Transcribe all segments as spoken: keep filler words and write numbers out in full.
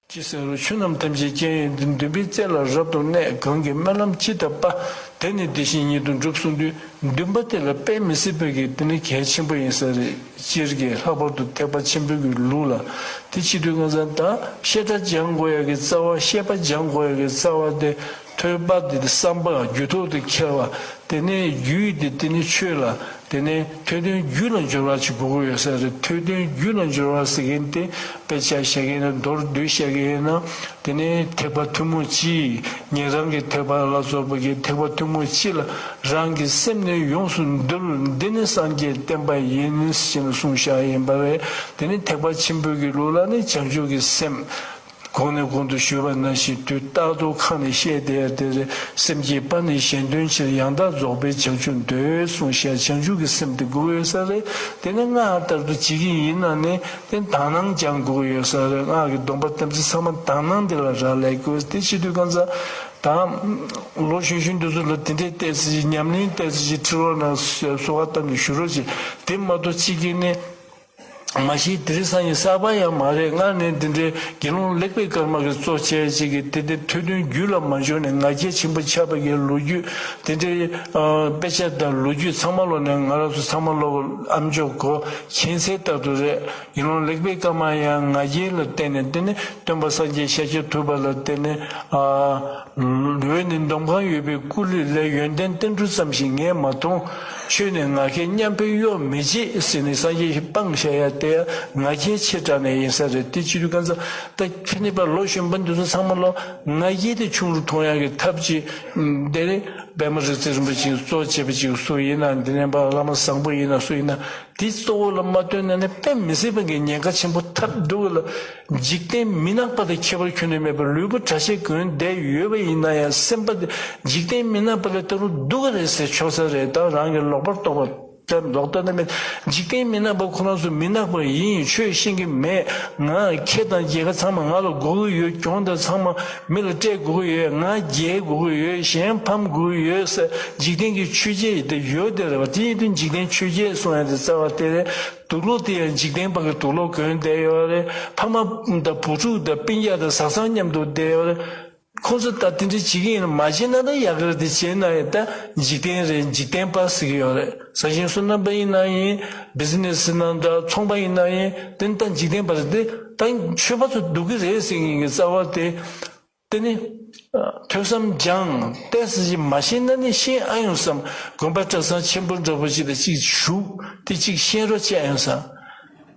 ཅི་ཟེར་རུང་ཆོས་རྣམས་ཐམས་ཅད་རྐྱེན་ཡོད་དེ། འདུན་པའི་རྩེ་ལ་རབ་ཏུ་གནས། གང་གིས་སྨོན་ལམ་ཅི་བཏབ་པ། དེ་ནི་དེ་བཞིན་ཉིད་དུ་འགྲུབ་གསུངས་དུས། འདུན་པ་དེ་ལ་དཔེ་མི་སྲིད་པའི་གི་དེ་ནི་གལ་ཆེན་པོ་ཡིན་ས་རེད། སྤྱིར་གྱི་ལྷག་པར་དུ་ཐེག་པ་ཆེན་པོའི་གི་ལུགས་ལ། དེ་བྱེད་དུས་གང་ཟག་ད་བཤད་གྲྭ་སྦྱང་དགོས་ཡ་གི་རྩ་བ། བཤད་པ་སྦྱང་དགོས་ཡ་གི་རྩ་བ་དེ། ཐོས་པ་དེ་བསམ་པ། རྒྱུད་ཐོག་ཏུ་འཁྱེར་བ། དེ་ནས་རྒྱུད་དེ་དེ་ནི་ཆོས་ལ། དེ་ནས་ཐོས་དོན་རྒྱུད་ལ་འབྱོར་བ་ཅིག་དགོས་ཀྱི་ཡོད་ས་རེད། ཐོས་དོན་རྒྱུད་ལ་འབྱོར་བ་ཟེར་མཁན་དེ། དཔེ་ཆ་བཤད་མཁན་ཡིན་ན། མདོར་བསྡུས་བཤད་མཁན་ཡིན་ན། དེ་ནས་ཐེག་པ་ཐུན་མོང་སྤྱི། ཉན་རང་གི་ཐེག་པ་ལ་སོགས་པ་གི་ཐེག་པ་ཐུན་མོང་སྤྱི་ལ་རང་གི་སེམས་ནི་ཡོངས་སུ་འདུལ། འདི་ནི་སངས་རྒྱས་བསྟན་པ་ཡིན། ཞེས་གསུངས་བཞག་ཡིན་པ་རེད། དེ་ནི་ཐེག་པ་ཆེན་པོའི་གི་ལུགས་ལ་ནི་བྱང་ཆུབ་ཀྱི་སེམས། གོང་ནས་གོང་དུ་ཞུས་པ་ནང་བཞིན། དུས་རྟག་ཏུ་ཁ་ནས་བཤད་བསྡད་དེ་རེད། སེམས་བསྐྱེད་པ་ནི་གཞན་དོན་ཕྱིར། ཡང་དག་རྫོགས་པའི་བྱང་ཆུབ་འདོད། གསུངས་བཞག་བྱང་ཆུབ་ཀྱི་སེམས་དེ་དགོས་ཡོད་ས་རེད། དེ་ནི་སྔགས་ལྟར་དུ་བྱེད་ཀྱི་ཡིན་ན་ནི། དེ་དག་སྣང་སྦྱང་དགོས་ཡོད་ས་རེད། སྔགས་ཀྱི་སྡོམ་པ་དམ་ཚིག་ཚང་མ་དག་སྣང་དེ་ལ་རག་ལས་དགོས། དེ་བྱེད་དུས་གང་ཟག་ད་ལོ་གཞོན་གཞོན་དེ་ཚོ་ལ་དེ་འདྲའི་ཏོག་ཙམ་ཞིག་ཉམས་ལེན་ཏོག་ཙམ་ཞིག་ཁྲིད་རོགས་གནང་། གསོལ་བ་བཏབ་ནས་ཞུ་རོགས་བྱེད། དེ་མ་གཏོགས་གཅིག་གིས་ནི། མ་གཞི་དེ་རིང་སང་ཉིན་གསར་པ་ཡང་མ་རེད། སྔར་ནས་འདི་འདྲའི་དགེ་སློང་ལེགས་པའི་སྐར་མ་གིས་གཙོ་བྱས་ཅིག་གིས་དེ་དེ་ཐོས་དོན་རྒྱུད་ལ་མ་འབྱོར་ནས་ང་རྒྱལ་ཆེན་པོ་ཆགས་པའི་གི་ལོ་རྒྱུས། དེ་འདྲའི་ཨ་དཔེ་ཆ་དང་ལོ་རྒྱུས་ཚང་མ་ཀློག་ནས། ང་རང་ཚོ་ཚང་མ་ཀློག་ཨ་མཆོག་གོ་མཁྱེན་གསལ་ལྟར་དུ་རེད། དགེ་སློང་ལེགས་པའི་སྐར་མ་ཡང་ང་རྒྱལ་ལ་བརྟེན་ནས། དེ་ནི་སྟོན་པ་སངས་རྒྱས་ཤཱཀྱ་ཐུབ་པ་ལ་བརྟེན་ནས། ཨ། འོད་ནི་འདོམ་གང་ཡོད་པའི་སྐུ་ལུས་ལས། ཡོན་ཏན་ཏིལ་འབྲུ་ཙམ་ཞིག་ངས་མ་མཐོང་། ཆོས་ནི་ང་ཁྱེད་མཉམ་པའི་གཡོ་མི་བྱེད་ཟེར་ནས་སངས་རྒྱས་ཤིག་སྤངས་བཞག་ཡ་དེ་ང་རྒྱལ་ཆེ་དྲགས་ནས་ཡིན་ས་རེད། དེ་བྱེད་དུས་གང་ཟག་ད་ཁྱེད་ནི་པ་ལོ་གཞོན་པ་འདི་ཚོ་ཚང་མ་ལོ་ང་རྒྱལ་དེ་ཆུང་རུ་གཏོང་ཡ་གི་ཐབས་ཅིག་དེ་ནི་པདྨ་རིག་འཛིན་རིན་པོ་ཆེས་གཙོ་བྱས་པ་ཅིག་སུ་ཡིན་ན། འདི་ནས་པ་བླ་མ་བཟང་པོ་ཡིན་ན་སུ་ཡིན་ན། དེ་གཙོ་བོ་ལ་མ་བཏོན་ན་ནི་དཔེ་མི་སྲིད་པ་གི་ཉེན་ཁ་ཆེན་པོ་ཐེབས་འདུག་ལ། འཇིག་རྟེན་མི་ནག་པ་དང་ཁྱད་པར་ཁྱོན་ནས་མེད་པར་ལུས་པོ་གྲྭ་ཆས་གོན་བསྡད་ཡོད་པ་ཡིན་ན་ཡང་། སེམས་པ་དེ་འཇིག་རྟེན་མི་ནག་པ་ལས་ད་རུང་སྡུག་ག་རེད་ཟེར་ཆོག་ས་རེད། ད་རང་གི་ལོག་པར་རྟོག་པ་དེ་ལྡོག་ཐབས་ནི་མེད། འཇིག་རྟེན་མི་ནག་པ་ཁོ་རང་ཚོ་མི་ནག་པ་ཡིན། ཆོས་ཤེས་ཀྱི་མེད། ང་ཁེ་དང་རྒྱལ་ཁ་ཚང་མ་ང་ལ་དགོས་ཀྱི་ཡོད། གྱོང་དང་ཚང་མ་མི་ལ་སྤྲད་དགོས་ཀྱི་ཡོད། ང་རྒྱལ་དགོས་ཀྱི་ཡོད། གཞན་ཕམ་དགོས་ཀྱི་ཡོད་ཟེར། འཇིག་རྟེན་གྱི་ཆོས་བརྒྱད་དེ་ཡོད་དེ་རེད་བ། དེ་ཡིན་དུས་འཇིག་རྟེན་ཆོས་བརྒྱད་གསུང་ཡ་དེ་རྩ་བ་དེ་རེད། དུག་ལོག་དེ་ཡང་འཇིག་རྟེན་པ་གི་དུག་ལོག་གོན་བསྡད་ཡོད་རེད། ཕ་མ་དང་བུ་ཕྲུག་དང་སྤུན་ཀྱག་དང་བཟའ་ཚང་མཉམ་དུ་བསྡད་ཡོད་རེད། ཁོང་ཚོ་ད་དེ་འདྲ་བྱེད་ཀྱི་ཡིན་ན། མ་བྱེད་ན་ད་ཡག་གི་རེད། དེ་བྱས་ན་ཡང་ད་འཇིག་རྟེན་རེད། འཇིག་རྟེན་པ་ཟེར་གྱི་ཡོད་རེད། ས་ཞིང་སོ་ནམ་པ་ཡིན་ན་ཡིན། བི་ཛི་ནེ་སི་ནང་འདྲ་ཚོང་པ་ཡིན་ན་ཡིན། དེ་ནི་ད་འཇིག་རྟེན་པ་རེད། དེ་ད་ཆོས་པ་ཚོ་སྡུག་གི་རེད་ཟེར་མཁན་གྱི་རྩ་བ་དེ། དེ་ནི་ཐོས་བསམ་སྦྱང་ཏོག་ཙམ་ཞིག་མ་ཤེས་ན་ནི་ཤེས་ཨ་ཡོང་བསམ། དགོན་པ་གྲྭ་ཚང་ཆེན་པོ་འདྲ་པོ་ཅིག་ལ་ཅིག་ཞུགས་ཏེ་ཅིག་ཤེས་རོགས་བྱེད་ཨ་ཡོང་བསམ།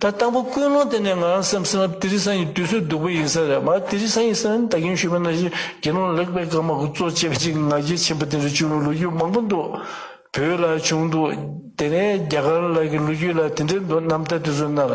ད་དང་པོ་ཀུན་སློང་དེ་ནས་ང་རང་བསམ་སེམས་ལ་དེ་རིང་སང་ཉིན་དུས་ཚོད་སྡུག་པོ་ཡིན་ས་རེད། མ་དེ་རིང་སང་ཉིན་ཟེར་ན་ད་གིན་ཞུས་པ་ནང་བཞིན་དགེ་སློང་ལེགས་པའི་སྐར་མ་གིས་གཙོ་བྱས་པ་ཅིག་ང་རྒྱལ་ཆེན་པོ་དེ་འདྲ་བྱུང་བའི་ལོ་རྒྱུས་མང་པོ་འདུག་བོད་ལ་བྱུང་འདུག་དེ་ནས་རྒྱ་གར་ལ་གི་ལོ་རྒྱུས་ལ་དེ་འདྲའི་འདུག་རྣམ་ཐར་དེ་ཚོ་ནང་ལ།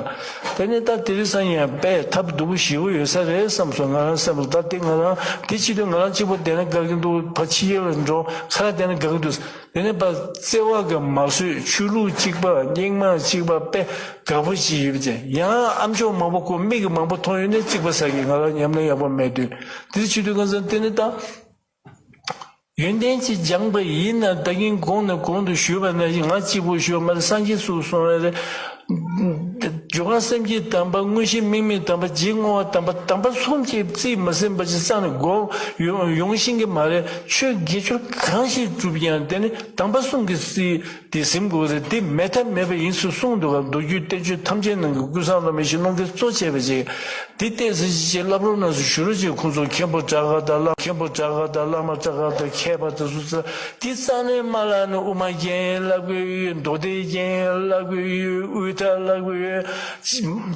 དེ་ནས་ད་དེ་རིང་སང་ཉིན་ཡང་དཔེ་ཐབས་སྡུག་པོ་ཞེ་པོ་ཡོད་ས་རེད་བསམ་སོང་ང་རང་སེམས་ལ། ད་དེ་ང་རང་དེ་བྱེད་དུས་ང་རང་གཅིག་པོ་བསྡད་ན་དགའ་གི་འདུག་ཕར་ཕྱི་རྒྱལ་ལ་འགྲོ། ཁ་ལག་བསྡད་ན་དགའ་གི་འདུག་དེ་ནས་ཕར་བརྩེ་བ་གིས་མ་བཟོད། ཆོས་ལུགས་གཅིག་པ། རྙིང་མ་གཅིག་པ། དཔེ་དགའ་པོ་ཅིག་ཡོད་པ་དེ། ཡང་ཨ་མཆོག་མང་པོ་ཁོ་མིག་གིས་མང་པོ་མཐོང་ཡོད་ནས་རྩིག་པ་ཟ་གི། ང་རང་ཉམས་ལེན་ཡག་པོ་མེད་དུས། དེ་བྱེད་དུས་གང་ཟེར་དེ་ནས་ད། ཡོན་ཏན་ཅིག་སྦྱངས་པ་ཡིན་ན། ད་གིན་གོང་ནས་གོང་དུ་ཞུས་པ་ནང་བཞིན། ང་གཅིག་པུ་ཞུས་པ་མ་རེད། སངས་རྒྱས་སུ་གསུངས་པ་རེད། སྦྱོར་བ་སེམས་བསྐྱེད་དམ་པ། དངོས་གཞི་དམིགས་མེད་དམ་པ། རྗེས་བསྔོ་བ་དམ་པ། དམ་པ་གསུམ་གྱིས་རྩིས་མ་ཟིན་པ་ཅིག་རྩ་ནས་སྒོམ་ཡོང་ཡོང་ཤེས་ཀྱི་མ་རེད། ཆོས་དགེ་སྦྱོར་གང་ཞིག་བསྒྲུབ་ཀྱང་དེ་ནི་དམ་པ་གསུམ་གྱིས་རྩིས་དེ་ཟིན་དགོས་རེད། དེ་མེད་ཐབས་མེད་པ་ཡིན་ཟེར་གསུངས་འདུག་ག་མདོ་རྒྱུད་བསྟན་བཅོས་ཐམས་ཅད་ནང་གི་ཀུན་བཟང་བླ་མའི་ཞལ་ལུང་གིས་གཙོ་བྱས་པ་ཅིག་དེ་ལྟས་སུ་ཅིག་བསླབ་རོགས་གནང་ཟེར་ཞུ་རོགས་བྱེད། ཁོང་ཚོ་མཁན་པོ་དྲག་ག་དང་བླ། མཁན་པོ་དྲག་ག་དང་བླ་མ་དྲག་ག་དང་མཁས་པ་དེ་ཚོ་ཚོ་དེ་རྩ་ནས་མ་བསླབ་ནས། དབུ་མ་རྒྱན་བསླབ་དགོས་ཡོད། མདོ་སྡེ་རྒྱན་བསླབ་དགོས་ཡོད། དབུས་མཐའ་བསླབ་དགོས་ཡོད།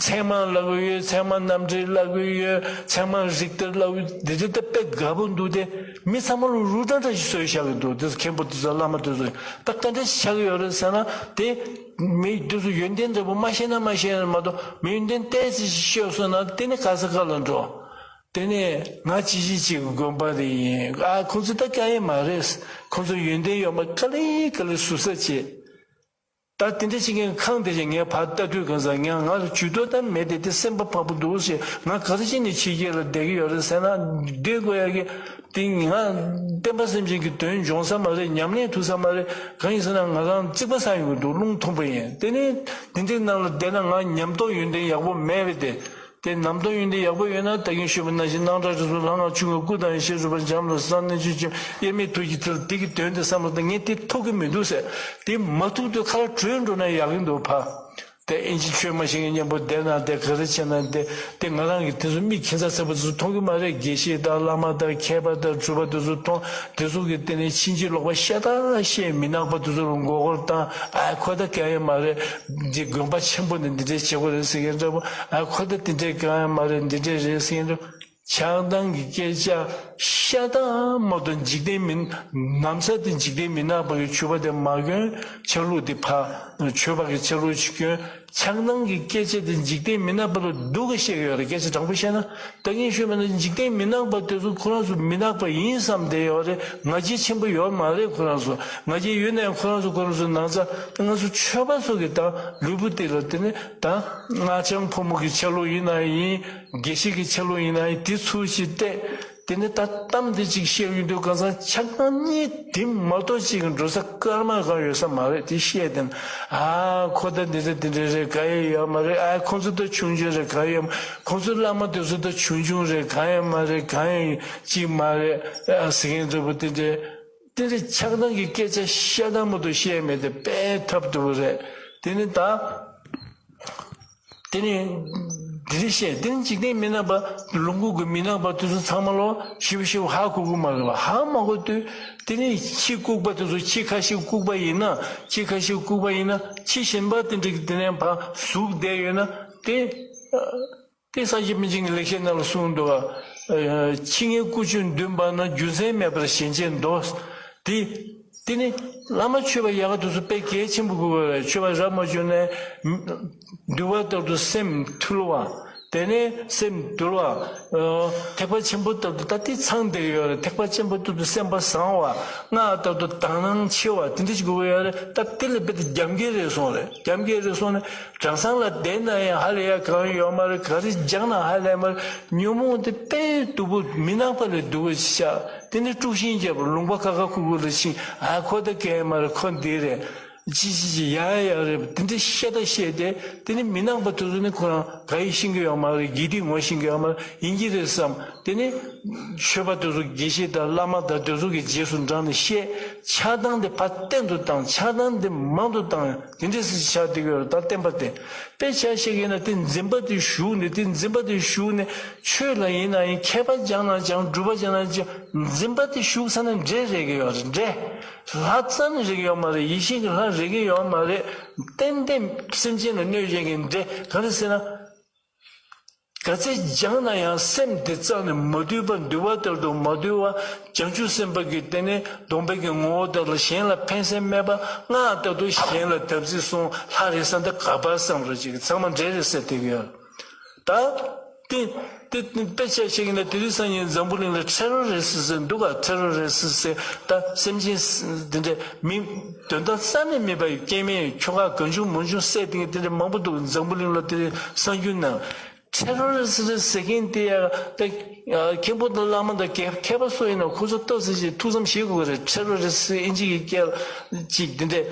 ཚད་མ་བསླབ་དགོས་ཡོད། ཚད་མ་རྣམ་འགྲེལ་བསླབ་དགོས་ཡོད། ཚད་མ་རིགས་གཏེར་བསླབ་དགོས། འདི་འདྲ་ད་དཔེ་དགའ་པོ་འདུག་སྟེ། མི་ཚང་མ་ལ་རུ་ཏྲ་འདྲ་ཞིག་བཟོས་བཞག་གི་འདུག་དེ་ཚོ་མཁན་པོ་དེ་ཚོ་བླ་མ་དེ་ཚོ་ད་ག་འདྲ་ཞིག་བཞག་གི་ཡོད་རེད་ཟེར་ན། དེ་མི་དེ་ཚོ་ཡོན་ཏན་འདྲ་པོ་མ་ཤེས་ན་མ་ཤེས་ན་མ་གཏོགས། མི་ཡོན་ཏན་ཏོག་ཙམ་ཞིག་ཤེས་སོང་ན་དེ་ནི་ག་ས་ག་ལ་འགྲོ། དེ་ནས་ང་ཅི་ཞིག་ཅིག་གི་དགོན་པ་རེ་ཡིན། ཨ་ཁོང་ཚོ་ད་དཀའ་ཡས་མ་རེད། ཁོང་ཚོ་ཡོན་ཏན་ཡོད་མ་ག་ལེ་ག་ལེ་ཟུར་ཟ་བྱེད། ད་དེ་འདྲ་ཞིག་གི་ཁང་དེ་ཞིག་ངས་ཕར་ལྟ་དུས་གང་ཟག་ང་ང་ལ་ཇུས་གཏོགས་ད་མེད་དེ། དེ་སེམས་པ་ཕངས་པོ་འདུག་ཞེས། ང་ག་རེ་བྱས་ནས་ཕྱི་རྒྱལ་ལ་བསྡད་ཀྱི་ཡོད་རེད་ཟེར་ན། བསྡད་དགོས་ཡ་གི་དེ་ང་བསྟན་པ་སེམས་ཅན་གྱི་དོན་འབྱུང་ས་མ་རེད། ཉམས་ལེན་ཐུབ་ས་མ་རེད། གང་ཡིན་ཟེར་ན་ང་རང་རྩིག་པ་ཟ་ཡོང་གི་འདུག་རླུང་ཐུང་པོ་ཡིན། དེ་ནས་དེ་འདྲའི་ནང་ལ་བསྡད་ན་ང་ཉམས་རྟོགས་ཡོན་ཏན་ཡག་པོ་མེད་པས་དེ། དེ་ནམ་མཐོང་ཡོན་ཏན་ཡག་པོ་ཡོད་ན། ད་གིན་ཞུས་པ་ནང་བཞིན། སྣང་གྲགས་རིགས་གསུམ་ལྷ་སྔགས་ཆོས་སྐུ། སྐུ་དང་ཡེ་ཤེས་རོལ་པ་འབྱམས་ལ་སངས། རྣལ་འབྱོར་ཆེན་དབྱེར་མེད་ཐུགས་ཀྱི་ཐིག་ལེ། དེ་གི་དོན་དེ་བསམ་བློ་བཏང་། ངས་དེ་ཐུབ་ཀྱི་མི་འདུག་ཟེར། དེ་མ་ཐུབ་དུས་ཁ་ལ་བྲོས་འགྲོ་ན་ཡག་གི་འདུག་ཕ། དེ་ཨིན་ཇི་ཆོས་མ་ཤེས་མཁན་མཉམ་པོ་བསྡད་ན། དེ་ག་རེ་བྱས་ན། དེ་དེ་ང་རང་གི་དེ་ཚོ་མི་ཁྱད་མཚར་ཚ་པོ་དེ་ཚོ་མཐོང་གི་མ་རེད། དགེ་བཤེས་དང་བླ་མ་དང་མཁས་པ་དང་གྲུབ་པ་དེ་ཚོ་མཐོང་། དེ་ཚོ་གི་སྟེང་ནས་ཕྱིན་ཅི་ལོག་པ་ཤ་སྟག་བཤད། མི་ནག་པ་དེ་ཚོ་ལ་མགོ་སྐོར་བཏང་། ཨ་ཁོ་ད་གང་ཡང་མ་རེད། འདི་དགོན་པ་ཆེན་པོ་ནས་འདི་འདྲའི་བྱེད་དགོས་རེད་ཟེར་མཁན་འདྲ་པོ། ཨ་ཁོ་ད་འདི་འདྲའི་གང་ཡང་མ་རེད། འདི་འདྲའི་རེད་ཟེར་མཁན་འདྲ། ཆགས་སྡང་གི་སྐད་ཆ་ཤ་སྟག་མ་གཏོགས། འཇིག་རྟེན་མི་ནམ་ས་དེ་འཇིག་རྟེན་མི་ནག་པ་གི་ཆོས་པ་དེ་མ་གྱོན། ཆ་ལུགས་དེ་ཕ། ཆོས་པ་གི་ཆ་ལུགས་ཅིག་གྱོན། ཆགས་སྡང་གི་སྐད་ཆ་དེ་འཇིག་རྟེན་མི་ནག་པ་ལ་སྡུག་གི་བཤད་ཀྱི་ཡོད་རེད། སྐད་ཆ་དྲང་པོ་བཤད་ན། ད་གིན་ཞུས་པ་ན། འཇིག་རྟེན་མི་ནག་པ་དེ་ཚོ་ཁོ་རང་ཚོ་མི་ནག་པ་ཡིན་བསམ་བསྡད་ཡོད་རེད། ང་རྒྱལ་ཆེན་པོ་ཡོད་མ་རེད། ཁོ་རང་ཚོ་ང་རྒྱལ་ཡོད་ན་ཡང་ཁོ་རང་ཚོ་ཁོ་རང་ཚོ་ནང་ཚ། ད་ང་ཚོ་ཆོས་པ་ཚོ་གི་ད་ལུས་པོ་དེ་ལ། དེ་ནི་ད་སྔགས་འཆང་ཕོ་མོ་གི་ཆ་ལུགས་ཡིན་ན་ཡིན། དགེ་བཤེས་ཀྱི་ཆ་ལུགས་ཡིན་ན་ཡིན། དེ་ཚུར་ཞིག་བལྟས། དེ་ནི་ད་གཏམ་དེ་ཅིག་བཤད་ཡོང་དུས་གང་ཟག་ཆགས་སྡང་གཉིས་དེ་མ་གཏོགས་ཅིག་འགྲོ་ས་སྐར་མ་གང་ཡོད་ས་མ་རེད། དེ་བཤད་དེ་ན། ཨ་ཁོ་ད་འདི་ཚོ་དེ་འདྲ་རེད། གང་ཡང་ཡོད་མ་རེད། ཨ་ཁོ་ཚོ་ད་ཆུང་ཆུང་རེད། གང་ཡང་ཡོད་མ། ཁོ་ཚོ་བླ་མ་དེ་ཚོ་ད་ཆུང་ཆུང་རེད། གང་ཡང་མ་རེད། གང་ཡང་ཅིག་མ་རེད། ཨ་ཟེར་མཁན་འདྲ་པོ་དེ་འདྲ། དེ་འདྲ་ཆགས་སྡང་གི་སྐད་ཆ་ཤ་སྟག་མ་གཏོགས་བཤད་མེད། དེ་དཔེ་ཐབས་སྡུག་པོ་རེད། དེ་ནི་ད། དེ་ནི་འདི་རེད་བཤད། དེ་ནི་འཇིག་རྟེན་མི་ནག་པ། ལུང་ཁུག་གི་མི་ནག་པ་དེ་ཚོ་ཚང་མ་ལོ་ཞིབ་ཞིབ་ཧ་གོ་གི་མ་རེད་པ། ཧ་མ་གོ་དུས། དེ་ནི་ཁྱི་ལྐུགས་པ་དེ་ཚོ། ཁྱི་ཁ་ཤས་ལྐུགས་པ་ཡིན་ན། ཁྱི་ཁ་ཤས་ལྐུགས་པ་ཡིན་ན། ཁྱི་གཞན་པ་དེ་འདྲ་གི་དེ་ནས་ཕར་ཟུག་བསྡད་ཡོད་ན། དེ། དེ་སངས་རྒྱས་པཎ་ཆེན་གྱི་ལེགས་བཤད་ནང་ལ་གསུངས་འདུག་ག། ཁྱི་ངན་ཀུ་ཅོ་འདུས་པ་ན། རྒྱུ་མཚན་མེད་པར་ཞེན་ཆེན་འདོད། དེ། དེ་ནི་བླ་མ་ཆོས་པ་ཡག་ག་དེ་ཚོ་དཔེ་གལ་ཆེན་པོ་དགོས་པ་རེད། ཆོས་པ་རབ་མ་བྱུང་ནས། འདུལ་བ་ལྟར་དུ་སེམས་ཐུལ་བ། དེ་ནས་སེམས་དུལ་བ། ཐེག་པ་ཆེན་པོ་ལྟར་དུ། ད་དེ་ཚང་བསྡད་ཡོད་རེད། ཐེག་པ་ཆེན་པོ་ལྟར་དུ་སེམས་པ་བཟང་བ། སྔགས་ལྟར་དུ་དག་སྣང་ཆེ་བ། དེ་འདྲ་ཞིག་དགོས་ཀྱི་ཡོད་རེད། ད་དེ་ལས་དཔེ་དེ་རྒྱབ་འགལ་རེད་སོང་རེད། རྒྱབ་འགལ་རེད་སོང་ནས། གྲྭ་ཚང་ལ་བསྡད་ན་ཡང་ཧ་ལས་ཡ་གང་ཡོད་མ་རེད། ག་རེ་སྦྱངས་ན་ཧ་ལས་མ་རེད། ཉོན་མོངས་དེ་དཔེ་སྡུག་པོ། མི་ནག་པ་ལས་སྡུག་པོ་ཆགས། དེ་ནི་དཀྲུག་ཤིང་རྒྱབ། ལུང་པ་ཁ་ཁ་ཁུག་ཁུག་ལ་ཕྱིན། ཨ་ཁོ་ད་གང་ཡང་མ་རེད། ཁོ་འདི་རེད། ཅི་ཅི་ཅི་ཡ་ཡ་རེད། དེ་འདྲ་བཤད་ད་བཤད་དེ། དེ་ནི་མི་ནག་པ་དེ་ཚོ་ནི་ཁོ་རང་ག་ཡེ་ཤེས་ཀྱི་ཡོད་མ་རེད། དགེ་སྡིག་ངོ་ཤེས་ཀྱི་ཡོད་མ་རེད། ཡིན་གྱི་རེད་བསམ། དེ་ནི་ཆོས་པ་དེ་ཚོ། དགེ་བཤེས་དང་བླ་མ་དང་དེ་ཚོ་གི་རྗེས་སུ་འབྲངས་ནས་བཤད། ཆགས་སྡང་དེ་ཕར་བརྟན་དུ་བཏང་། ཆགས་སྡང་དེ་མང་དུ་བཏང་། དེ་འདྲ་ཞིག་ཆགས་བསྡད་ཀྱི་ཡོད་རེད། ད་བསྟན་པ་དེ། དཔེ་ཆ་བཤད་ཀྱི་ན། དེ་འཛིན་པ་དེ་ཞུགས་ནས། དེ་འཛིན་པ་དེ་ཞུགས་ནས། ཆོས་ལ་ཡིན་ན་ཡང་། མཁས་པ་སྦྱངས་ན་སྦྱངས། སྒྲུབ་པ་སྦྱངས་ན་སྦྱངས། འཛིན་པ་དེ་ཞུགས་ཚར་ན་འདྲེ་རེག་གི་ཡོད་རེད། འདྲེ། ལྷ་རྩ་ནས་རེག་གི་ཡོད་མ་རེད། ཡེ་ཤེས་ཀྱི་ལྷ་རེག་གི་ཡོད་མ་རེད། ཏན་ཏན་སེམས་ཅན་ལ་གནོད་བྱེད་མཁན་འདྲེ། ག་རེ་ཟེར་ན། ག་ཚད་སྦྱངས་ན་ཡང་སེམས་དེ་རྩ་ནས་མ་དུལ་བ། འདུལ་བ་ལྟར་དུ་མ་དུལ་བ། བྱང་ཆུབ་སེམས་དཔའ་གི་དེ་ནས་སྡོམ་པའི་གི་ངོ་བོ་དག་ལ། གཞན་ལ་ཕན་སེམས་མེད་པ། སྔགས་ལྟར་དུ་གཞན་ལ་དམ་ཚིག་སྲུང་། ལྷ་རེད་བསམ་སྟེ་ག་པར་བསམ་རོགས་ཅིག། ཚང་མ་འདྲེ་རེད་ཟེར་བསྡད་ཀྱི་ཡོད། ད་དེ་དེ་དཔེ་ཆ་བཤད་ཀྱི་ན། དེ་རིང་སང་ཉིན་འཛམ་བུ་གླིང་ལ་ཊེ་རོ་རི་སི་ཊི་ཟེར་འདུག་ག། ཊེ་རོ་རི་སི་ཊི་ཟེར། ད་སེམས་ཅན་དེ་འདྲ་མི། དོན་དག་རྩ་ནས་མེད་པའི་སྐྱེ་དམན་ཁྱོ་ག་གང་བྱུང་མང་བྱུང་བསད་དེ། དེ་འདྲ་མང་པོ་འདུག། འཛམ་བུ་གླིང་ལ་དེ་རིང་གསར་འགྱུར་ནང་། ཊེ་རོ་རི་སི་ཊི་ཟེར་མཁན་དེ་ཡ། ད་མཁན་པོ་དང་བླ་མ་དང་མཁས་པ་སུ་ཡིན་ན། ཁོ་ཚོ་ཏོག་ཙམ་ཞིག་ཐུགས་བསམ་བཞེས་དགོས་རེད། ཊེ་རོ་རི་སི་ཊི་ཨིན་ཇི་གི་སྐད་ཅིག་དེ་འདྲ་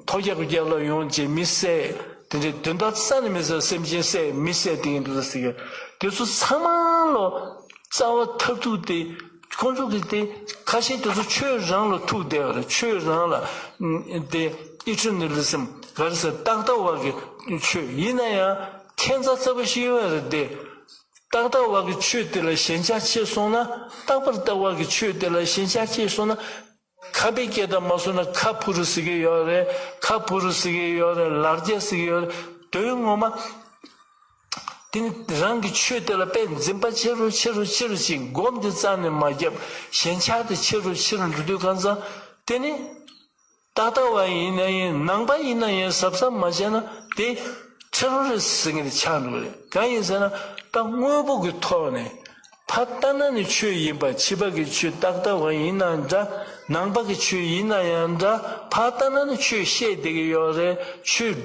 ཐོ་རྒྱག་རྒྱག་ལ་ཡོང་བྱས་མི་བསད། དེ་འདྲའི་དོན་དག་རྩ་ནས་མེད་ས་སེམས་ཅན་བསད། མི་བསད་དེ་ཡིན་འདུག་ཟེར་གི། དེ་ཚོ་ཚང་མ་ལོ་རྩ་བ་མཐར་ཐུག་དེ། ཁོང་ཚོ་གི་དེ་ཁ་ཤས་དེ་ཚོ་ཆོས་རང་ལ་ཐུག་བསྡད་པ་རེད། ཆོས་རང་ལ་དེ་ཨི་ཊར་ནལ་ལི་ཛིམ་ག་རེ་ཟེར། རྟག་ལྟ་བ་གི་ཆོས་ཡིན་ན་ཡང་ཁྱད་མཚར་ཚ་པོ་ཞིག་ཡོད་པ་རེད་དེ། རྟག་ལྟ་བ་གི་ཆོས་དེ་ལ་ཞེན་ཆགས་སྐྱེས་སོང་ན། རྟག་པར་ལྟ་བ་གི་ཆོས་དེ་ལ་ཞེན་ཆགས་སྐྱེས་སོང་ན། ཁ་དཔེ་སྐད་བརྡ་མ་བཟོ་ན་ཁ་ཕུ་རུ་ཟེར་གི་ཡོད་རེད། ཁ་ཕུ་རུ་ཟེར་གི་ཡོད་རེད། ལར་རྒྱ་ཟེར་གི་ཡོད་རེད། དོན་ངོ་མ། དེ་ནི་རང་གི་ཆོས་དེ་ལ་དཔེ་འཛིན་པ་ཆེ་རུ་ཆེ་རུ་ཆེ་རུ་ཕྱིན། སྒོམ་དེ་རྩ་ནས་མ་བརྒྱབ། ཞེན་ཆགས་དེ་ཆེ་རུ་ཆེ་རུ་འགྲོ་དུས་གང་ཟག་དེ་ནི། རྟག་ལྟ་བ་ཡིན་ན་ཡིན། ནང་པ་ཡིན་ན་ཡིན། གཟབ་གཟབ་མ་བྱས་ན་དེ་ཊེ་རོ་རི་སི་ཊི་ཟེར་མཁན་དེ་ཆགས་འགྲོ་གི་རེད། གང་ཡིན་ཟེར་ན། ད་དངོས་པོ་གི་ཐོག་ནས། ཕར་ལྟ་ན་ནི་ཆོས་ཡིན་པ། ཕྱི་པ་གི་ཆོས་རྟག་ལྟ་བ་ཡིན་ན་འདྲ། ནང་པ་གི་ཆོས་ཡིན་ན་ཡང་འདྲ། ཕར་ལྟ་ན་ནི་ཆོས་བཤད་བསྡད་ཀྱི་ཡོད་རེད། ཆོས་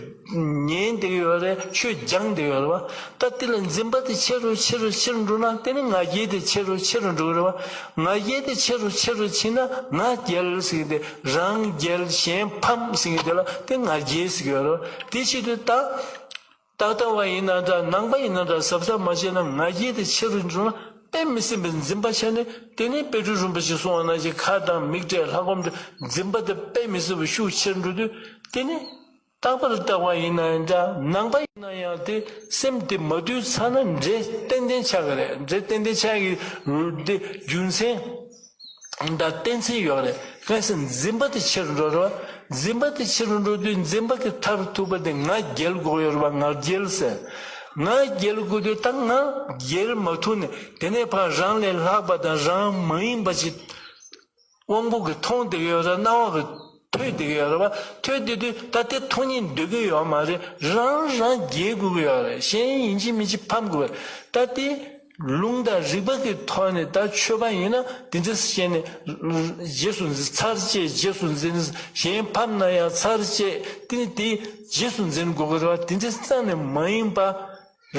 ཉན་བསྡད་ཀྱི་ཡོད་རེད། ཆོས་སྦྱང་བསྡད་ཀྱི་ཡོད་རེད་པ། ད་དེ་ལ་འཛིན་པ་དེ་ཆེ་རུ་ཆེ་རུ་ཆེ་རུ་འགྲོ་ན། དེ་ནི་ང་རྒྱལ་དེ་ཆེ་རུ་ཆེ་རུ་འགྲོ་གི་རེད་པ། ང་རྒྱལ་དེ་ཆེ་རུ་ཆེ་རུ་ཕྱིན་ན། ང་རྒྱལ་ཟེར་གྱི་དེ། རང་རྒྱལ་གཞན་ཕམ་ཟེར་གྱི་དེ་ལ་དེ་ང་རྒྱལ་ཟེར་གྱི་ཡོད་རེད་པ། དེ་བྱེད་དུས་ད། ཏག་ཏག་བ་ཡིན་ན་འདྲ། ནང་པ་ཡིན་ན་འདྲ། གཟབ་གཟབ་མ་བྱས་ན་ང་རྒྱལ་དེ་ཆེ་རུ་འགྲོ་ན་དཔེ་མི་སྲིད་པའི་འཛིན་པ་ཆགས་ནས། དེ་ནས་དཔལ་སྤྲུལ་རིན་པོ་ཆེ་གསུངས་པ་ནང་བཞིན་ཁ་གདངས་མིག་བགྲད་ལྷ་སྒོམ་འདྲ། འཛིན་པ་དེ་དཔེ་མི་སྲིད་པ་ཤུགས་ཆེར་འགྲོ་དུས། དེ་ནས་རྟག་པར་ལྟ་བ་ཡིན་ན་འདྲ། ནང་པ་ཡིན་ན་ཡང་དེ་སེམས་དེ་མ་དུལ་ཚར་ན་འདྲེ་ཏན་ཏན་ཆགས་ཀྱི་རེད། འདྲེ་ཏན་ཏན་ཆགས་ཀྱི་རེད། དེ་རྒྱུ་མཚན་དང་གཏན་ཚིགས་ཡོད་རེད། གལ་སྲིད་འཛིན་པ་དེ་ཆེ་རུ་འགྲོ་རེད་བ། འཛིན་པ་དེ་ཆེ་རུ་འགྲོ་དུས་འཛིན་པ་གི་མཐར་ཐུག་པ་དེ་ང་རྒྱལ་དགོས་ཡོད་རེད་བ། ང་རྒྱལ་ཟེར། ང་རྒྱལ་དགོས་དུས་ད་ང་རྒྱལ་མ་ཐུབ་ནས། དེ་ནས་ཕར་རང་ལས་ལྷག་པ་དང་རང་མ་ཡིན་པ་ཅིག་དབང་པོ་གིས་མཐོང་བསྡད་ཀྱི་ཡོད་རེད། རྣ་བ་གིས་ཐོས་བསྡད་ཀྱི་ཡོད་རེད་བ། ཐོས་བསྡད་དུས་ད་དེ་མཐོང་སྙིང་འདོད་ཀྱི་ཡོད་མ་རེད། རང་རང་རྒྱལ་དགོས་ཀྱི་ཡོད་རེད། གཞན་ཡིན་གཅིག་མིན་གཅིག་ཕམ་དགོས་པ་རེད། ད་དེ་ལུང་དང་རིགས་པ་གི་ཐོག་ནས་ད་ཆོས་པ་ཡིན་ན་དེ་འདྲ་བྱས་ནས་རྗེས་སུ་འཛིན། ཚར་བཅད་རྗེས་སུ་འཛིན། གཞན་ཕམ་ན་ཡང་ཚར་བཅད། དེ་ནི་དེ་རྗེས་སུ་འཛིན་དགོས་ཀྱི་རེད་བ། དེ་འདྲ་རྩ་ནས་མ་ཡིན་པ།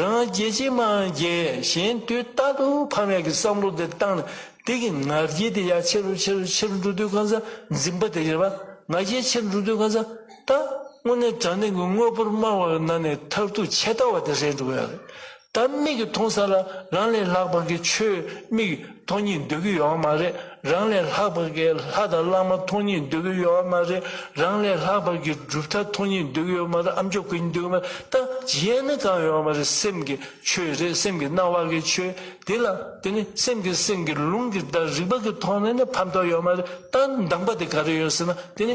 རང་རྒྱལ་གཅིག་མ་རྒྱལ། གཞན་དུས་རྟག་ཏུ་ཕམ་ཡག་གི་བསམ་བློ་དེ་བཏང་ནས། དེ་གི་ང་རྒྱལ་དེ་ཡར་ཆེ་རུ་ཆེ་རུ་ཆེ་རུ་འགྲོ་དུས་གང་ཟག་འཛིན་པ་དེ་རེད་བ། ང་རྒྱལ་ཆེ་རུ་འགྲོ་དུས་གང་ཟག་ད་དངོས་གནས་དྲང་གནས་ཀྱི་དངོས་པོར་སྨྲ་བ་ནང་ནས་མཐར་ཐུག་ཆད་ལྟ་བ་དེ་རེད་འགྲོ་གི་ཡོད་རེད། ད་མིག་གིས་མཐོང་ས་ལ་རང་ལས་ལྷག་པ་གི་ཆོས། མིག་མཐོང་སྙིང་འདོད་ཀྱི་ཡོད་མ་རེད། རང་ལས་ལྷག་པ་གི་ལྷ་དང་བླ་མ་མཐོང་སྙིང་འདོད་ཀྱི་ཡོད་མ་རེད། རང་ལས་ལྷག་པ་གི་གྲུབ་མཐའ་མཐོང་སྙིང་འདོད་ཀྱི་ཡོད་མ་རེད། ཨ་མཆོག་དགའ་སྙིང་འདོད་ཀྱི་མ་རེད། ད་གཞན་ནི་གང་ཡོད་མ་རེད། སེམས་ཀྱི་ཆོས་རེད། སེམས་ཀྱི་སྣང་བ་གི་ཆོས་དེ་ལ། དེ་ནི་སེམས་ཀྱི་སེམས་ཀྱི་ལུང་གི་ད་རིགས་པ་གི་ཐོག་ནས་ནི་ཕམ་ཐོགས་ཡོད་མ་རེད། ད་འདང་པ་དེ་ག་རེ་ཡོད་ཟེར་ན། དེ་ནི་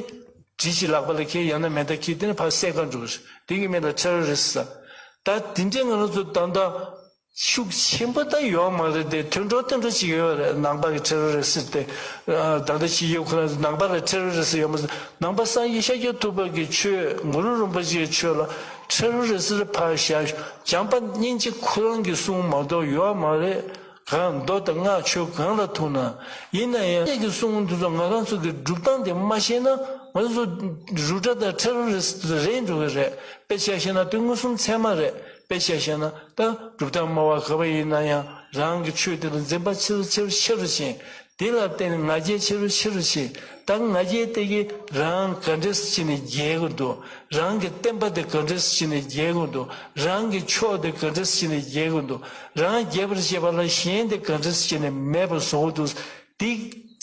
གྲི་ཞིག་ལག་པ་ལ་འཁྱེར། ཡང་ན་མེ་མདའ་འཁྱེར། དེ་ནི་ཕར་བསད་ག་འགྲོ་གི་རེད། དེ་གི་མིང་ལ་ཊེ་རོ་རི་སི་ཟེར། ད་དེ་འདྲའི་ང་རང་ཚོ་ད་ལྟ་ཤུགས་ཆེན་པོ་ད་ཡོད་མ་རེད་དེ། ཐོན་འགྲོ་ཐོན་འགྲོ་ཅིག་ཡོད་རེད། ནང་པ་གི་ཊེ་རོ་རི་སི་དེ། ཨ། ད་ལྟ་ཕྱི་རྒྱལ་ཁོ་རང་ཚོ་ནང་པ་ལ་ཊེ་རོ་རི་སི་ཡོད་མ་རེད། ནང་པ་སངས་རྒྱས་ཤཱཀྱ་ཐུབ་པ་གི་ཆོས། གུ་རུ་རིན་པོ་ཆེའི་ཆོས་ལ་ཊེ་རོ་རི་སི་རེ་ཕར་བཞག་བྱམས་པ་སྙིང་རྗེ་ཁོ་རང་གི་གསུང་མ་གཏོགས་ཡོད་མ་རེད། གང་མདོ་དང་སྔགས་ཆོས་གང་ལ་ཐུག་ན། ཡིན་ན་ཡང་ཁྱེད་ཀྱི་གསུང་འདི་ཚོ་ང་རང་ཚོ་གི་སྒྲུབ་སྟངས་དེ་མ་ཤེས་ན། ང་ཚོ་རུ་དྲ་དང་ཊེ་རོ་རི་སི་རེད་འགྲོ་གི་རེད། དཔེ་ཆ་བཞག་ན་དེ་མངོན་སུམ་ཚད་མ་རེད། དཔེ་ཆ་བཞག་ན་ད་སྒྲུབ་སྟངས་སྨྲ་བ་ག་པར་ཡིན་ན་ཡང་རང་གི་ཆོས་དེ་ལ་འཛིན་པ་ཆེ་རུ་ཆེ་རུ་ཆེ་རུ་ཕྱིན། དེ་ལ་བརྟེན་ནས་ང་རྒྱལ་ཆེ་རུ་ཆེ་རུ་ཕྱིན། ད་ང་རྒྱལ་དེ་གིས་རང་ག་འདྲས་སེ་བྱས་ནས་རྒྱལ་དགོས་འདུག་རང་གི་བསྟན་པ་དེ་ག་འདྲས་སེ་བྱས་ནས་རྒྱལ་དགོས་འདུག་རང་གི་ཕྱོགས་དེ་ག་འདྲས་སེ་བྱས་ནས་རྒྱལ་དགོས་འདུག་རང་རྒྱལ་བར་བྱེད་པ་ལ་གཞན་དེ་ག་འདྲས་སེ་བྱས་ནས་མེད་པར་བཟོ་དགོས་འདུག་དེ་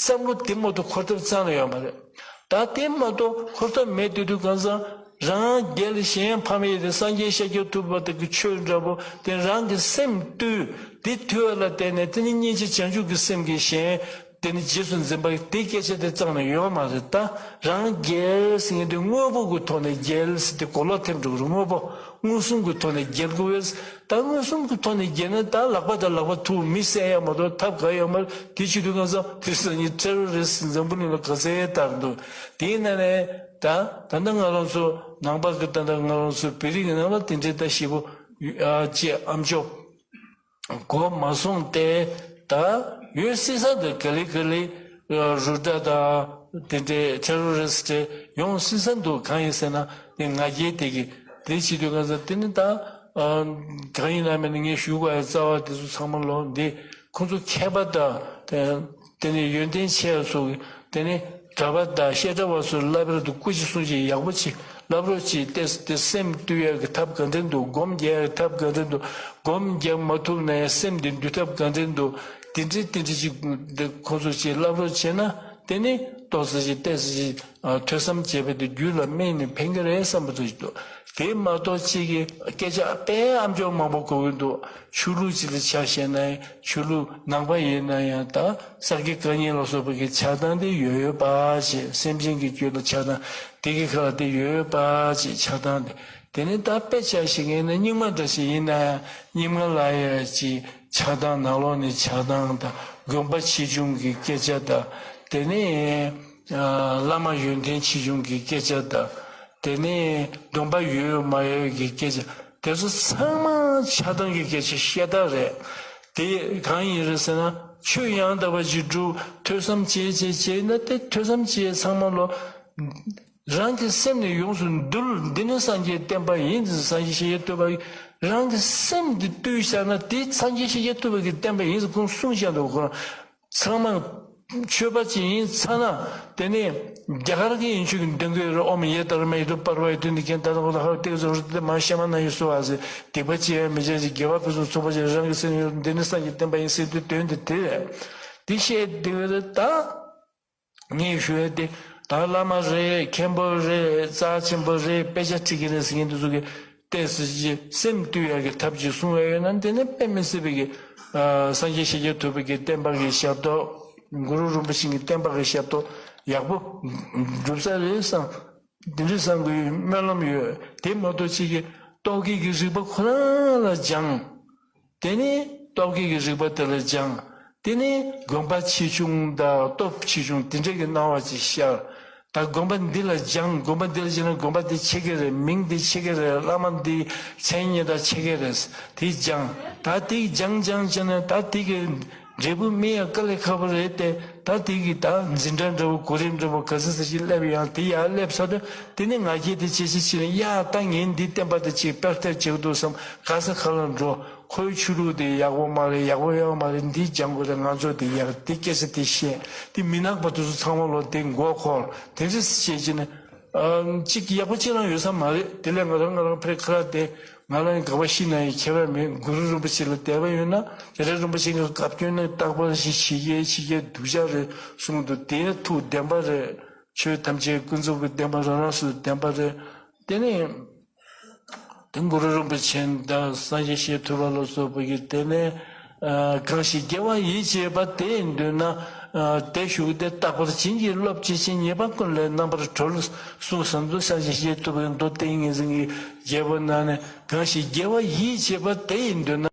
བསམ་བློ་དེ་མ་གཏོགས་འཁོར་ཐབས་རྩ་ནས་ཡོད་མ་རེད། ད་དེ་མ་གཏོགས་འཁོར་ཐབས་མེད་དུས། དུས་གང་ཟག་རང་རྒྱལ་གཞན་ཕམ་ཡས་དེ་སངས་རྒྱས་ཤཱཀྱ་ཐུབ་པ་དེ་གི་ཆོས་འདྲ་པོ་དེ་རང་གི་སེམས་བཏུལ། དེ་བཏུལ་བ་ལ་བརྟེན་ནས་དེ་ནི་སྙིང་རྗེ་བྱང་ཆུབ་ཀྱི་སེམས་ཀྱིས་གཞན་དེ་ནི་རྗེས་སུ་འཛིན་པ་དེ་སྐད་ཆ་དེ་རྩ་ནས་ཡོད་མ་རེད། ད་རང་རྒྱལ་ཟེར་མཁན་དེ་དངོས་པོ་གི་ཐོག་ནས་རྒྱལ་ཟེར་དེ་གོ་ལོག་ཐེབས་འགྲོ་གི་རེད། དངོས་པོ། མངོན་སུམ་གྱི་ཐོག་ནས་རྒྱལ་དགོས་པས། ད་མངོན་སུམ་གྱི་ཐོག་ནས་རྒྱལ་ན་ད་ལག་པ་དང་ལག་པ་ཐུག་མི་བསད་ཡ་མ་གཏོགས་ཐབས་ག་ཡོད་མ་རེད། དེ་བྱེད་དུས་གང་ཟག་དེ་སང་ཉིན་ཊེ་རོ་རི་སི་འཛམ་བུ་གླིང་ལ་ག་ཚད་དར་འདུག་དེའི་ནང་ནས་ད་ད་ལྟ་ང་རང་ཚོ་ནང་པ་གི་ད་ལྟ་ང་རང་ཚོ་བོད་རིགས་ཀྱི་ནང་ལ་དེ་འདྲའི་ད་ཞེ་པོ་ཨ་ཅེ་ཨ་མཆོག་གོ་མ་སོང་སྟེ། ད་ཡོད་སྲིད་ས་འདི་ག་ལེ་ག་ལེ་རུ་དྲ་དང་དེ་འདྲའི་ཊེ་རོ་རི་སི་ཡོང་སྲིད་ས་འདུག་གང་ཡིན་ཟེར་ན་དེ་ང་རྒྱལ་དེ་གི་དེ་བྱེད་དུས་གང་ཟག་དེ་ནི་ད་ཨ་གང་ཡིན་ན་མིན་ན་ངས་ཞུ་དགོས་ཡ་རྩ་བ་དེ་ཚོ་ཚང་མ་ལོ་འདི་ཁོང་ཚོ་མཁས་པ་དང་དེ་ནི་ཡོན་ཏན་ཆེ་བ་ཚོ་དེ་ནི་གྲྭ་པ་དང་བཤད་གྲྭ་བ་ཚོ་བསླབ་པར་དུ་སྐུ་མཁྱེན་གསུང་ཆོས་ཡག་པོ་ཅིག་བསླབ་རོགས་གྱིས། ཏེ་ཏེ་སེམས་བཏུལ་ཡག་གི་ཐབས་ག་འདྲ་འདུག་སྒོམ་རྒྱག་ཡག་གི་ཐབས་ག་འདྲ་འདུག་སྒོམ་རྒྱག་མ་ཐུབ་ན་ཡང་སེམས་འདི་འདུལ་ཐབས་ག་འདྲ་འདུག་དེ་འདྲའི་དེ་འདྲའི་ཅིག་འདི་ཁོང་ཚོ་ཅིག་བསླབ་རོགས་བྱས་ན་དེ་ནི་ཏོག་ཙམ་ཅིག་ཏོག་ཙམ་ཅིག་ཨ་ཐོས་བསམ་བྱས་པ་དེ་རྒྱུད་ལ་སྨིན་ནས་ཕན་གྱི་རེད་བསམ་པ་ཅིག་འདུག་དེ་མ་གཏོགས་གཅིག་གི་སྐད་ཆ་དཔེ་ཨ་མཆོག་མང་པོ་གོ་གི་འདུག་ཆོས་ལུགས་ཅིག་ལ་ཆ་བཞག་ན་ཡང་ཆོས་ལུགས་ནང་པ་ཡིན་ན་ཡང་ད་ས་དགེ་བཀའ་རྙིང་ལ་སོགས་པ་གི་ཆགས་སྡང་དེ་ཡོད་ཡོད་པ་ཅིག་སེམས་ཅན་གྱི་རྒྱུད་ལ་ཆགས་སྡང་དེ་གི་ཁ་ལ་དེ་ཡོད་ཡོད་པ་ཅིག་ཆགས་སྡང་དེ། དེ་ནས་ད་དཔེ་ཆ་བཞག་ན་རྙིང་མ་འདྲ་ཞིག་ཡིན་ན་ཡང་རྙིང་མ་ལ་ཡང་ཅིག་ཆགས་སྡང་ནང་ལོགས་ནས་ཆགས་སྡང་དང་། དགོན་པ་ཆེ་ཆུང་གི་སྐད་ཆ་དང་། དེ་ནས་ཨ་བླ་མ་ཡོན་ཏན་ཆེ་ཆུང་གི་སྐད་ཆ་དང་། དེ་ནས་སྡོམ་པ་ཡོད་མ་ཡོད་ཀྱི་སྐད་ཆ། དེ་ཚོ་ཚང་མ་ཆགས་སྡང་གི་སྐད་ཆ་བཤད་སྟངས་རེད། དེ་གང་ཡིན་རེད་ཟེར་ན། ཆོས་ཡང་དག་པ་ཅིག་སྒྲུབ། ཐོས་བསམ་བྱེད་བྱེད་བྱེད་ན་དེ་ཐོས་བསམ་བྱེད་ཚང་མ་ལོ། རང་གི་སེམས་ནི་ཡོངས་སུ་འདུལ། འདི་ནི་སངས་རྒྱས་བསྟན་པ་ཡིན། སངས་རྒྱས་ཤཱཀྱ་ཐུབ་པ་རང་གི་སེམས་འདི་བཏུལ་བཞག་ན་དེ་སངས་རྒྱས་ཤཱཀྱ་ཐུབ་པ་གི་བསྟན་པ་ཡིན་ཟེར་ཁོང་གསུངས་བཞག་འདུག་ཁོ་རང་ཚང་མ་ཆོས་པ་ཅིག་ཡིན་ཚར་ན། དེ་ནས་ རྒྱ་གར་གྱི་ཡིན་ཆོས་ཀྱི་འདོན་གྱི་རེད། ཨོཾ་ཡེ་དྷརྨེ་ཡེ་དྷུ་པར་བ་ཡེ་དྷུ་ནི་ཀན་ཏ་ར་གོ་ལ་ཧ་ཏེ་ཟོ་རུ་ཏེ་མ་ཤ་མ་ན་ཡེ་སུ་བ་ཟེ། སྡིག་པ་ཅི་ཡང་མི་བྱ་ཞིང་། དགེ་བ་ཕུན་སུམ་ཚོགས་པར་སྤྱད། རང་གི་སེམས་ཡོད་འདི་ནི་སངས་རྒྱས་བསྟན་པ་ཡིན་ཟེར་དུས་དོན་དེ་དེ་རེད། དེ་བཤད་དེ་རེད་ད། ངས་ཞུ་ཡ་དེ་ད་བླ་མ་རེད། མཁན་པོ་རེད། རྩ་ཆེན་པོ་རེད། དཔེ་ཆ་ཁྲིད་ཀྱི་རེད་ཟེར་མཁན་དེ་ཚོ་གི་ཏོག་ཙམ་ཅིག་སེམས་བཏུལ་ཡག་གི་ཐབས་ཅིག་གསུང་ཡ་ཡོད་ན། དེ་ནི་དཔེ་མི་སྲིད་པའི་གི་ཨ་སངས་རྒྱས་ཤཱཀྱ་ཐུབ་པའི་གི་བསྟན་པ་གི་ཞབས་ཏོག། གུ་རུ་རིན་པོ་ཆེ་གི་བསྟན་པ་གི་ཞབས་ཏོག་ཡག་པོ་སྒྲུབ་ས་རེད་བསམ། དེ་འདྲ་བསམ་གི་ཡོད། སྨོན་ལམ་ཡོད། དེ་མ་གཏོགས་ཅིག་གི་རྟོག་གེ་གི་རིག་པ་ཁོ་རང་ལ་སྦྱང་། དེ་ནས་རྟོག་གེ་གི་རིག་པ་དེ་ལ་སྦྱང་། དེ་ནས་དགོན་པ་ཆེ་ཆུང་དང་སྟོབས་ཆེ་ཆུང་དེ་འདྲ་གི་སྣང་བ་ཅིག་ཤར། ད་དགོན་པ་འདི་ལ་སྦྱང་། དགོན་པ་འདི་ལ་སྦྱངས་ན་དགོན་པ་འདི་ཆེ་གི་རེད། མིང་འདི་ཆེ་གི་རེད། བླ་མ་འདི་མཚན་སྙན་གྲགས་ཆེ་གི་རེད། དེ་སྦྱང་། ད་དེ་སྦྱང་སྦྱང་བྱས་ན་ད་དེ་གི་འབྲས་བུ་སྨིན་ཡ་དཀའ་ལས་ཁག་པོ་རེད་དེ། ད་དེ་གི་ད་འཛིན་གྲྭ་འདྲ་བོ་གོ་རིམ་འདྲ་བོ་ག་ཚོད་ཙམ་ཞིག་སླེབས་ཡང་དེ་ཡར་སླེབས་ཚར་དུས་དེ་ནས་ང་རྒྱལ་དེ་ཇེ་ཆེ་ཕྱིན་ནས། ཡ་ད་ངས་འདི་བསྟན་པ་དེ་ཅིག་སྤེལ་ཐབས་བྱེད་དགོས་འདུག་བསམ། ག་ས་ག་ལ་འགྲོ། ཁོའི་ཆོས་ལུགས་དེ་ཡག་པོ་མ་རེད། ཡག་པོ་ཡོད་མ་རེད། འདི་སྦྱང་དགོས་རེད། ང་ཚོ་དེ་ཡག་དེ་སྐད་ཆ་དེ་བཤད། དེ་མི་ནག་པ་དེ་ཚོ་ཚང་མ་ལོ་དེ་མགོ་འཁོར། དེ་འདྲ་བཤད་ཀྱི་ནས་ཨ་གཅིག་ཡག་པོ་གཅིག་རང་ཡོད་ས་མ་རེད། དེ་ལས་ང་རང་ང་རང་ཕེ་ཁ་ར་དེ་ང་རང་ག་པ་ཤི་ན་ཡང་ཁྱད་པར་མེད། གུ་རུ་རིན་པོ་ཆེ་ལ་དད་པ་ཡོད་ན། རྒྱལ་སྲས་རིན་པོ་ཆེ་གི་བཀའ་བཀྱོན་ནི་རྟག་པར་ཞིག་ཤི་རྒྱལ་ཤི་རྒྱལ་སྡུག་ཅག་རེད་གསུངས་འདུག་དེ་ཐུགས་བདེན་པ་རེད། ཆོས་ཐམས་ཅད་ཀུན་རྫོབ་ཀྱི་བདེན་པ་རང་རང་སུ་བདེན་པ་རེད། དེ་ནས། དེ་གུ་རུ་རིན་པོ་ཆེ་དང་སངས་རྒྱས་ཤཱཀྱ་ཐུབ་པ་ལ་སོགས་པ་གིས། དེ་ནས་ཨ་གང་ཞིག་དགེ་བ་ཡིད་བྱེད་པ་དེ་ཡི་མདུན་ན། ཨ་དེ་བཞུགས་ཏེ་རྟག་པར་བྱིན་གྱིས་རློབ་བྱེད་ཅིང་། ཉེས་པ་ཀུན་ལས་རྣམ་པར་གྲོལ་གསུངས་ཟིན་འདུག་སངས་རྒྱས་ཤཱཀྱ་ཐུབ་པའི་མདོ་ཏིང་ངེ་འཛིན་གྱི་རྒྱལ་པོ་ནང་ནས། གང་ཞིག་དགེ་བ་ཡིད་བྱེད་པ་དེ་ཡི་མདུན་ན།